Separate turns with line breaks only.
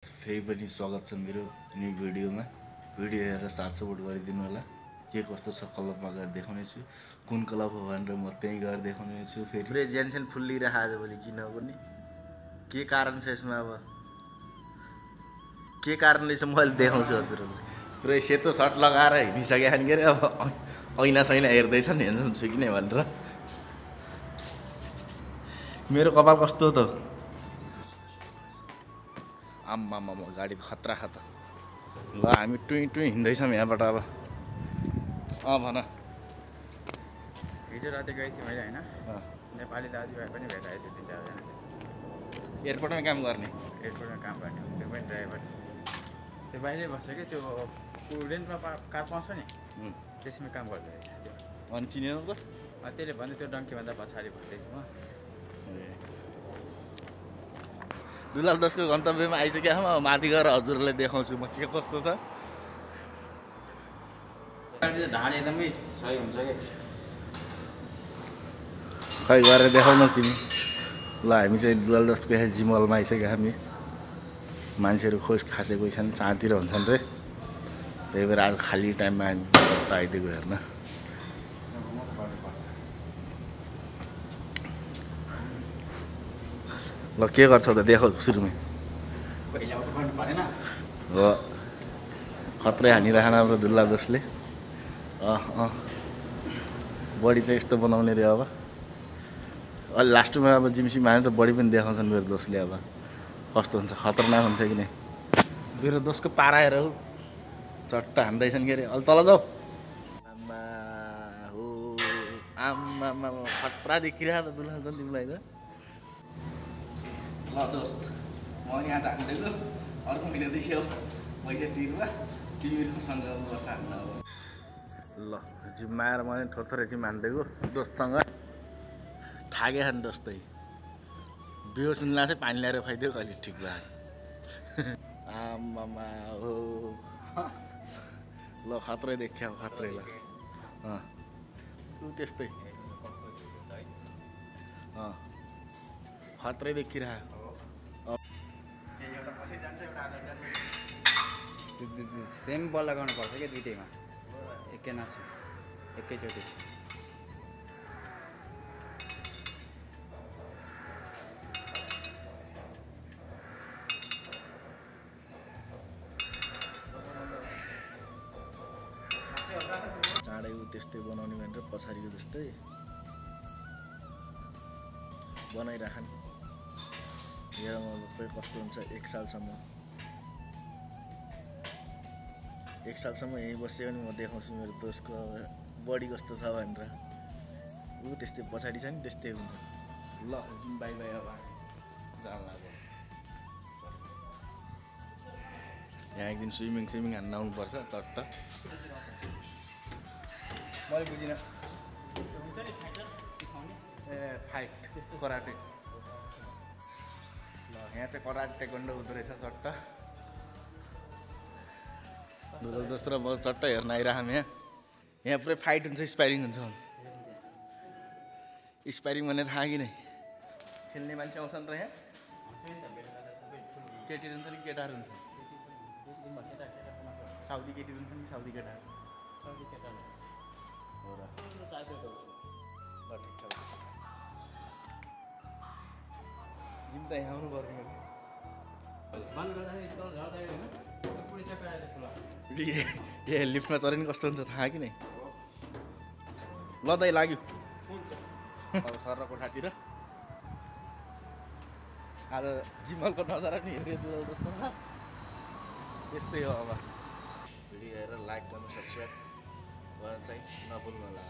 फेरि पनि स्वागत छ मेरो न्यू भिडियोमा। भिडियो हेरेर साथ सपोर्ट गरिदिनु होला। के कस्तो छ क्लबमा गएर देखाउने छु, कुन क्लब हो भनेर म त्यहीँ गएर देखाउने छु। फेरि जेन्सन फुल्लिरहेको आजभोलि किन पनि के कारण छ यसमा, अब के कारणले चाहिँ मैले देखाउँछु हजुरहरूलाई। पुरै सेतो सर्ट लगाएर हिँडिसकेको नि के अरे, अब ऐना सैना हेर्दैछन् हेर्छन् छु कि नै भनेर। मेरो कपाल कस्तो त आम्मामा गाडी खतरा खतरा। ल हामी टुई टुई हिँड्दैछौँ यहाँबाट। अब भन।
हिजो राति गएको थिएँ मैले होइन, नेपाली दाजुभाइ पनि भेटाएँ त्यो 3-4 जना।
एयरपोर्टमा काम गर्ने,
एयरपोर्टमा काम गर्ने त्यो पनि ड्राइभर। त्यो बाहिरै बस्छ कि त्यो रेन्टमा कार पाउँछ नि, त्यसमा काम गर्दो रहेछ त्यो।
अनि चिनेन त
त्यसले भन्दै त्यो डङ्कीभन्दा पछाडि भन्दैछु म।
दुलाल 10 को गन्तव्यमा आइसक्यो। अब माथि गएर हजुरलाई देखाउँछु म के कस्तो छ।
धान एकदमै सही हुन्छ कि
खै गरेर देखाउन तिमी। ल हामी चाहिँ दुलाल 10 को यहाँ जिमलमा आइसक्यो। हामी मान्छेहरू खोज खासै कोही छैन, चाँतिर हुन्छन् रे। त्यही भएर आज खाली टाइममा हामी आइदिएको हेर्न। ल के गर्छौ त देखाउ सुरुमै। हो खत्रै हानिरहन हाम्रो दुलाल 10 ले। बडी चाहिँ यस्तो बनाउने रे। अब अलि लास्टमा अब जिमसिम हाने त बडी पनि देखाउँछन् मेरो दोस्तले। अब कस्तो हुन्छ, खतरनाक हुन्छ कि नै। मेरो दोस्तको पारा हेर हौ, चट्टा हान्दैछन् के अरे। अलि तल जाऊ। आम्मा हो आम्मा खतरा देखिरहेको त दुलाल झन् तिमीलाई त। ल दोस्त म नि आज हान्दैको अर्को महिनादेखि अब पैसा तिर्ला तिमीहरूसँग बस हान्न। अब ल जिममा आएर मैले थोरै जिम हान्दिएको दोस्तसँग ठागे खाने दोस्तै। बिहो सुन्ला चाहिँ पानी ल्याएर खुवाइदियो, कहिले ठिक भयो। आम्मामा हो ल खत्रै देख्यो खत्रै। ल ऊ त्यस्तै खत्रै देखिरहेको।
सेम बल लगाउनु पर्छ क्या दुइटैमा, एकै नाच्नु एकैचोटि।
चाँडै ऊ त्यस्तै बनाउने भनेर पछाडिको जस्तै बनाइराखन्। हेर म खोइ कस्तो हुन्छ। 1 सालसम्म यहीँ बस्यो भने म देखाउँछु मेरो दोस्तको बडी कस्तो छ भनेर। ऊ त्यस्तै पछाडि छ नि त्यस्तै हुन्छ। ल जिम बाई बाई। अब जान लाग्यो। यहाँ एक दिन स्विमिङ हान्न आउनुपर्छ चट्ट। मैले बुझिनँ। ए फाइट कराटे। ल यहाँ चाहिँ कराटे टेक्वान्डो हुँदो रहेछ चट्ट। दुलाल दोस्रो म चट्ट हेर्न आइरहँ यहाँ पुरै फाइट हुन्छ, स्पाइरिङ हुन्छ। स्पाइरिङ भन्ने थाहा कि नै? खेल्ने मान्छे आउँछन् र यहाँ केटीहरू हुन्छ कि केटाहरू हुन्छ? साउदी केटीहरू हुन्छ नि साउदी केटाहरू? हो र ल ठिक छ। जिम त यहाँ आउनु पर्ने। ए लिफ्टमा चढ्यो नि कस्तो हुन्छ थाहा कि नै? ल दाइ लाग्यो। अब सर र कोठातिर आज जिमलको नजारा नि हेऱ्यो दुलाल दोस्तोमा। यस्तै हो। अब भिडियो हेरेर लाइक गर्नु, सब्सक्राइब गर्न चाहिँ नभुल्नु होला।